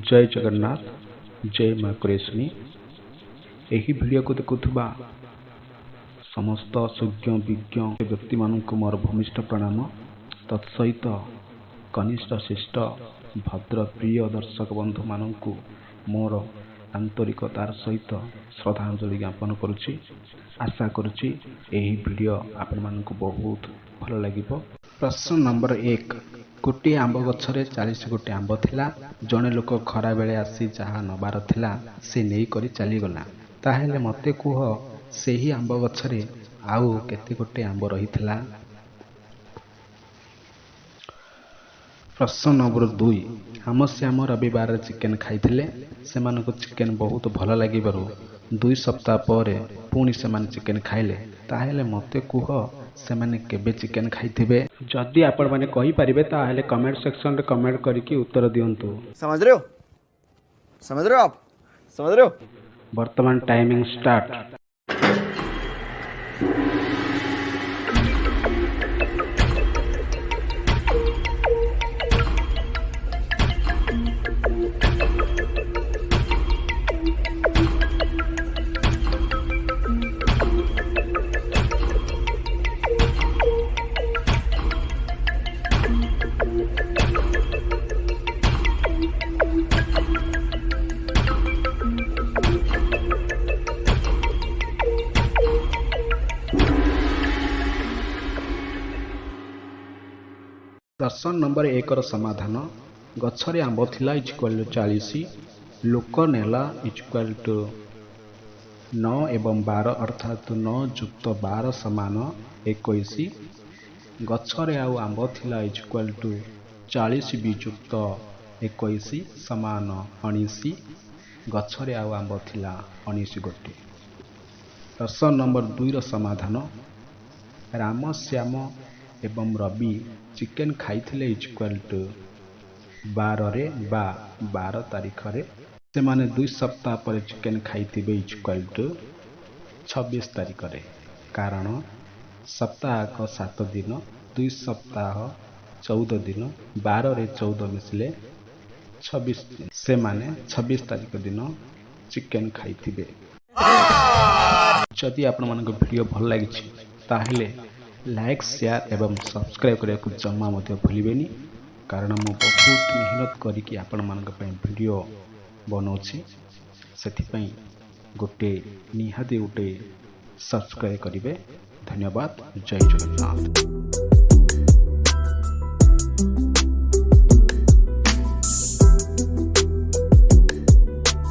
ଜୟ ଜଗନ୍ନାଥ, ଜୟ ମା କୁରେଶୁଣୀ। ଏହି ଭିଡ଼ିଓକୁ ଦେଖୁଥିବା ସମସ୍ତ ସୁଜ୍ଞ ବିଜ୍ଞ ବ୍ୟକ୍ତିମାନଙ୍କୁ ମୋର ଭୂମିଷ୍ଠ ପ୍ରଣାମ। ତତ୍ସହିତ କନିଷ୍ଠ, ଶିଷ୍ଟ, ଭଦ୍ର, ପ୍ରିୟ ଦର୍ଶକ ବନ୍ଧୁମାନଙ୍କୁ ମୋର ଆନ୍ତରିକତାର ସହିତ ଶ୍ରଦ୍ଧାଞ୍ଜଳି ଜ୍ଞାପନ କରୁଛି। ଆଶା କରୁଛି ଏହି ଭିଡ଼ିଓ ଆପଣମାନଙ୍କୁ ବହୁତ ଭଲ ଲାଗିବ। ପ୍ରଶ୍ନ ନମ୍ବର 1। ଗୋଟିଏ ଆମ୍ବ ଗଛରେ 40 ଗୋଟି ଆମ୍ବ ଥିଲା। ଜଣେ ଲୋକ ଖରାବେଳେ ଆସି ଯାହା ନେବାର ଥିଲା ସେ ନେଇକରି ଚାଲିଗଲା। ତାହେଲେ ମୋତେ କୁହ, ସେହି ଆମ୍ବ ଗଛରେ ଆଉ କେତେ ଗୋଟି ଆମ୍ବ ରହିଥିଲା? ପ୍ରଶ୍ନ ନମ୍ବର 2। ରାମ, ଶ୍ୟାମ ରବିବାରରେ ଚିକେନ୍ ଖାଇଥିଲେ। ସେମାନଙ୍କୁ ଚିକେନ୍ ବହୁତ ଭଲ ଲାଗିବାରୁ 2 ସପ୍ତାହ ପରେ ପୁଣି ସେମାନେ ଚିକେନ୍ ଖାଇଲେ। ତାହେଲେ ମୋତେ କୁହ, ସେମାନେ କେବେ ଚିକେନ୍ ଖାଇଥିବେ? ଯଦି ଆପଣମାନେ କହିପାରିବେ, ତାହେଲେ କମେଣ୍ଟ ସେକ୍ସନରେ କମେଣ୍ଟ କରିକି ଉତ୍ତର ଦିଅନ୍ତୁ। समझ रहे हो? समझ रहे हो आप? समझ रहे हो? ବର୍ତ୍ତମାନ ଟାଇମିଂ ଷ୍ଟାର୍ଟ। ପ୍ରଶ୍ନ ନମ୍ବର 1ର ସମାଧାନ: ଗଛରେ ଆମ୍ବ ଥିଲା is equal two 40, ଲୋକ ନେଲା is equal two 9 ଏବଂ 12, ଅର୍ଥାତ୍ 9 ଯୁକ୍ତ 12 ସମାନ 21। ଗଛରେ ଆଉ ଆମ୍ବ ଥିଲା is equal two 40 ବିଯୁକ୍ତ 21 ସମାନ 19। ଗଛରେ ଆଉ ଆମ୍ବ ଥିଲା 19 ଗୋଟି। ପ୍ରଶ୍ନ ନମ୍ବର 2ର ସମାଧାନ: ରାମ, ଶ୍ୟାମ ଏବଂ ରବି ଚିକେନ୍ ଖାଇଥିଲେ is equal two 12ରେ ବା 12 ତାରିଖରେ। ସେମାନେ 2 ସପ୍ତାହ ପରେ ଚିକେନ୍ ଖାଇଥିବେ is equal two 26 ତାରିଖରେ, କାରଣ ସପ୍ତାହକ 7 ଦିନ, 2 ସପ୍ତାହ 14 ଦିନ, 12ରେ 14 ମିଶିଲେ 26 ଦିନ। ସେମାନେ 26 ତାରିଖ ଦିନ ଚିକେନ୍ ଖାଇଥିବେ। ଯଦି ଆପଣମାନଙ୍କ ଭିଡ଼ିଓ ଭଲ ଲାଗିଛି, ତାହେଲେ ଲାଇକ୍, ସେୟାର ଏବଂ ସବସ୍କ୍ରାଇବ୍ କରିବାକୁ ଜମା ମଧ୍ୟ ଭୁଲିବେନି, କାରଣ ମୁଁ ବହୁତ ମେହନତ କରିକି ଆପଣମାନଙ୍କ ପାଇଁ ଭିଡ଼ିଓ ବନାଉଛି। ସେଥିପାଇଁ ଗୋଟେ ନିହାତି ଗୋଟେ ସବସ୍କ୍ରାଇବ୍ କରିବେ। ଧନ୍ୟବାଦ। ଜୟ ଜଗନ୍ନାଥ।